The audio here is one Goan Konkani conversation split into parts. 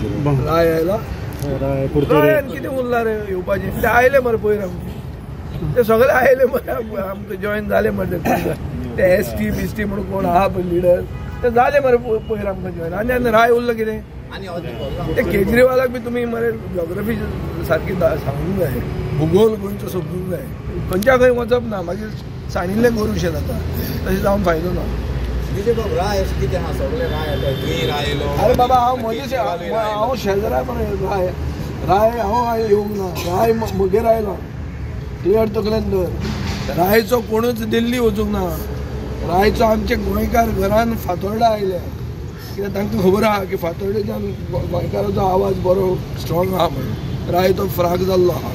राय आयला, रायान कितें उरला रे येवपाचें? ते आयले मरे पयर आमचे, ते सगळे आयले मरे आमकां जॉयन जाले मरे. ते एस टी बिस्टी म्हणून कोण आहा पळय लिडर, ते जाले मरे पयर आमकां जॉयन. आनी आनी राय उरलो कितें? ते केजरीवालाक बी तुमी मरे जॉग्रफी सारकी सांगूंक जाय, भुगोल गोंयचो समजूंक जाय. खंयच्या खंय वचप ना, मागीर सांडिल्लें गोरूशें जाता, तशें जावन फायदो ना. अरे बाबा हांव म्हजे हांव शेजरा मरे राय राय हांव येवंक ना, राय म्हगेर आयलो. क्लियर तकलेन धर, रायचो कोणूच दिल्ली वचूंक ना. रायचो आमचे गोंयकार घरान फातोर्डा आयले, कित्याक तांकां खबर आहा की फातोर्डेच्यान गोंयकाराचो आवाज बरो स्ट्रॉंग आहा म्हणून. राय तो फ्राक जाल्लो आहा.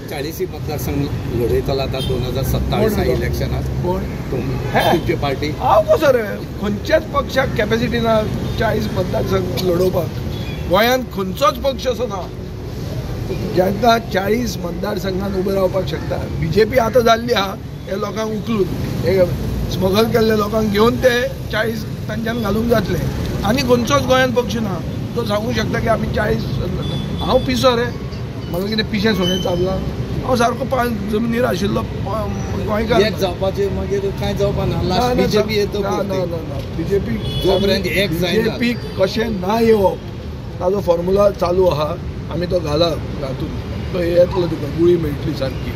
40 मतदारसंघ लढयतलो आतां 2027 इलेक्शनाक कोण तुमची पार्टी? हांव कसो रे, खंयच्याच पक्षाक कॅपेसिटी ना 40 मतदारसंघ लढोवपाक. गोंयांत खंयचोच पक्ष असो ना जांकां 40 मतदारसंघान उबे रावपाक शकता. बीजेपी आतां जाल्ली आहा हे लोकांक उखलून, हे स्मगल केल्ले लोकांक घेवन ते 40 तांच्यान घालूंक जातले. आनी खंयचोच गोंयांत पक्ष ना तो सांगूंक शकता की आमी 40. हांव पिसो रे, म्हाका कितें पिशें सुणें चाबलां? हांव सारको पांच जमनीर आशिल्लो गोंयकार. एक जावपाचें मागीर कांय जावपा ना. लास्ट बीजेपी येता. ना ना ना, बीजेपी जोपर्यंत एक जायना, बीजेपी कशें ना येवप ताजो फॉर्मुला चालू आहा, आमी तो घाला हातूंत, तो येतलो तुका गुळी मेळटली सारकी.